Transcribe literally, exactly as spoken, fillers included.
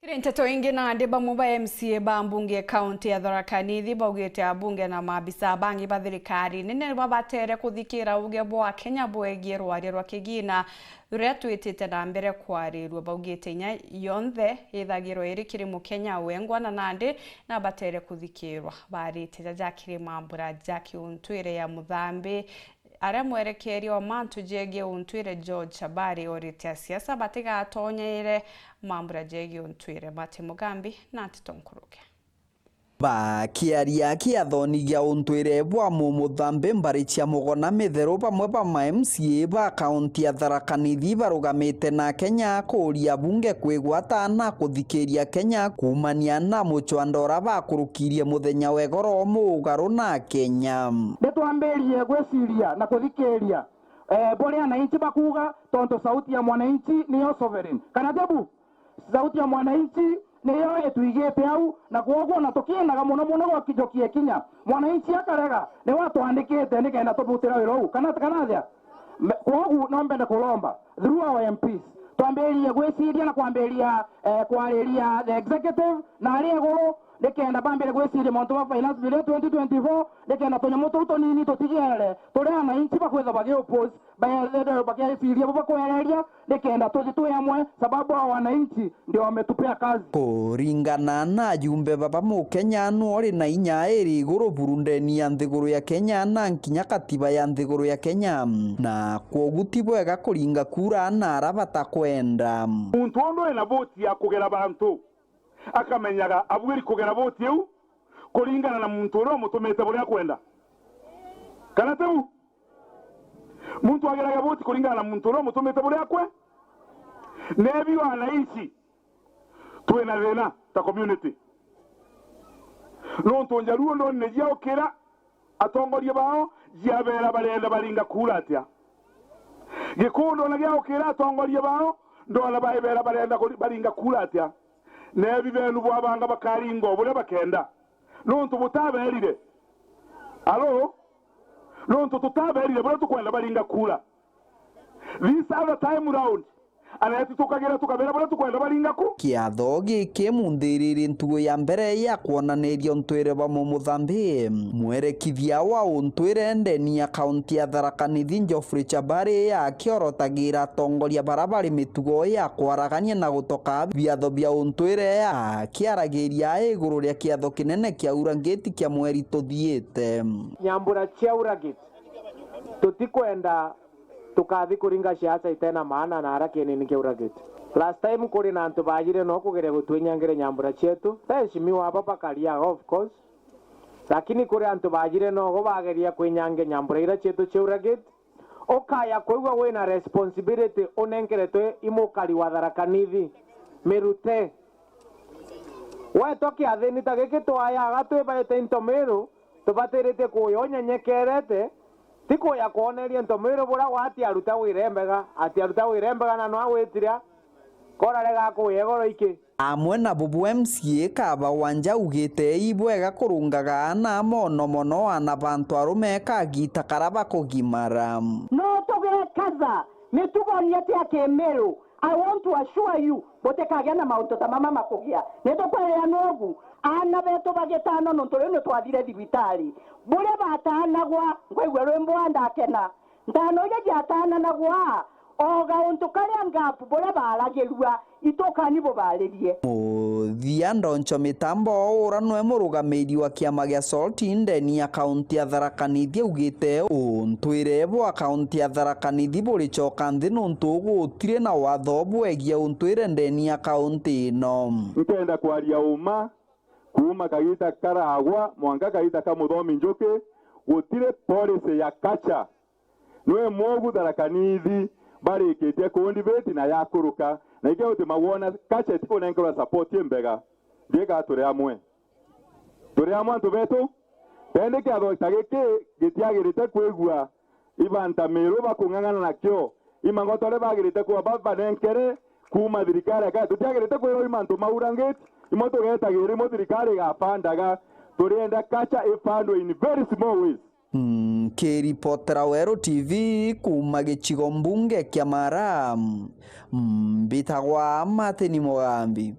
Kiri nteto ingi, nandi bamwe ba M C A ba mbunge kaunti ya Tharaka Nithi baugite abunge na maabisa bangi ba thirikari nene babatere kuthikira uge bwa Kenya bwegie rwaria rwa kigina ruria twitite na mbere kwarirua. Baugite inya yonthe ithagirwa iri kiri Mukenya wengwa, na nandi nabatere kuthikirwa. Barite jaja kiri mambura ja kiuntwire ya Muthambi, aria mwerekeria wa mantu jegie untwire George Chabari orite asiasa batigatonyeire mambura jegie untwire. Martin Mugambi na Ntito Nkuruge. Bakiaria kiathoni gia untwire bwa Mumuthambi mbari cia Mugona Mitheru, bamwe ba ma M C A ba kaunti ya Tharaka Nithi barugamite na Kenya kuuria bunge kwigwata na kuthikiria Kenya kuumania na mucwando uria bakurukirie muthenya wa igoro muugaru na Kenya. Nitwambirie gwiciria na kuthikiria, eh, buria ananchi bakuuga, tontu sauti ya mwananchi niyo sovereign. Kana tebu? Sauti ya mwananchi niyo ituigite au, na kwoguo na tukiendaga mono mono gwakijokie kinya mwananchi akarega, niwe atwandikite nikenda tubutira wira uu. Kana, kana atia? Me-, kwoguo no mbende kuromba through our M Ps, twambirie gwiciria na kwambiria, eh, kwariria the executive na aria iguru, nikenda bambire gwiciria mauntu ma finance bill ya twenty twenty-four, nikenda tunyamu tuu tunini tutigere turi ananchi bakwithwa bagi oppose, baethwe bakieciria bo bakwereria, nikenda tuthi twi amwe, sababu hao wananchi ndio wametupea kazi. Kuringana na ajumbe baba, Mukenya nu uri na inya iri iguru buru ndeni ya nthiguru ya Kenya na nkinya katiba ya nthiguru ya Kenya, na kwogu ti bwega kuringa kura na ara batakwenda. Muntu undu ena voti ya kugera bantu akamenyaga abuiri kugera voti iu kuringana na muntu uria umutumite buria akwenda. Kana tiu? Muntu ageragia voti kuringana na muntu uria umutumite buria akwe. Nebi wananchi twina thina ta community. Nontu Njaruo ndonire jiaukira atongoria bao jiabera barenda baringa kura atia. Gikuyu ndona giaukira atongoria bao, ndona baibera barenda kuri-, baringa kura atia. Nebi benu bwabanga bakaringa o buria bakenda. Nontu butaberire. Alo? Nontu tutaberire buria tukwenda baringa kura. This other time round, aneti tukagira tukabera buria tukwenda baringa ku. Kiatho giki munthiriri ntugu ya mbere ya kwonaniria untwire bwa Mumuthambi. Mwerekithia wa untwire ndeni ya kaunti ya Tharaka Nithi, Geoffrey Chabari, akiorotagira atongoria bara bari mitugo ya kwaragania na gutoka biatho bia untwire, akiaragiria iguru ria kiatho kinene kia Ura Gate kia mweri tuthiite. Nyambura cia Ura Gate, tutikwenda tukathi kuringa siasa itena maana na ara kienini kia Ura Gate. Last time kuri na antu baajire no kugeria gutwinyangire nyambura cietu. Eheshimiwa aba bakaria, of course. Lakini kuri antu baajire nogo bageria kwinyangia nyambura ira cietu cia Ura Gate. Ukaya kwigua wina responsibility unenkeretwe i mukari wa Tharaka Nithi. Mirute. Wetwa kiathini ta giki twayaga twibaite into miru, tubatirite kuya unyenyekerete, ti kuya kwoneria into miru buria gwati aruta wira mbega, ati aruta wira mbega na no agwitira, korarega kuya igoro iki. Amwe na bubu M C A Kaba Wanja augite ibwega kurungaga aana mono mono aana bantu arume kagita kara bakugimara. No tugekaza mitugo nietu ya kimiru. I want to assure you, butikagia na mauntu ta mama makugia. Nitukwirira nugu, aana betu bagitano nontu riu nitwathire thibitari. Buria batanagwa, nkaigua rwimbo ndakena. Ntano iria ciatananagwa, o gauntu karia ngapu buria baaragirua, itukani bubaaririe. Muthia, Ndoncho Mitambo, ura nwe murugamiri wa kiama gia SALT ndeni ya kaunti ya Tharaka Nithi, augite untwire bwa kaunti ya Tharaka Nithi buricoka nthi nontu gutiri na watho bwegie untwire ndeni ya kaunti ino. Nkenda kwaria uma, kuuma kagita karagwa mwanka kagita ka Muthomi Njuki, gutiri policy ya culture. Nwe mwogu Tharaka Nithi barikitie kundibeti na yakuruka, na ikio uti mawona culture itikunenkerwa support imbega. Ndiga turi amwe. Turi amwe antu betu. Tendi kiatho ta giki gitiagirite kwigua ibanta miru bakung'ang'ana nakio. Imangoto aria bagirite kuba ba-, banenkere kuuma thirikari aka. Tutiagirite kwirwa i mantu maurangite. Imwe tugetagira imwe thirikari igafandaga. Turienda culture ifandwe in very small ways. Nkiripotera Weru T V kuuma gicigo mbunge kia Mara, mbitagwa Martin Mugambi.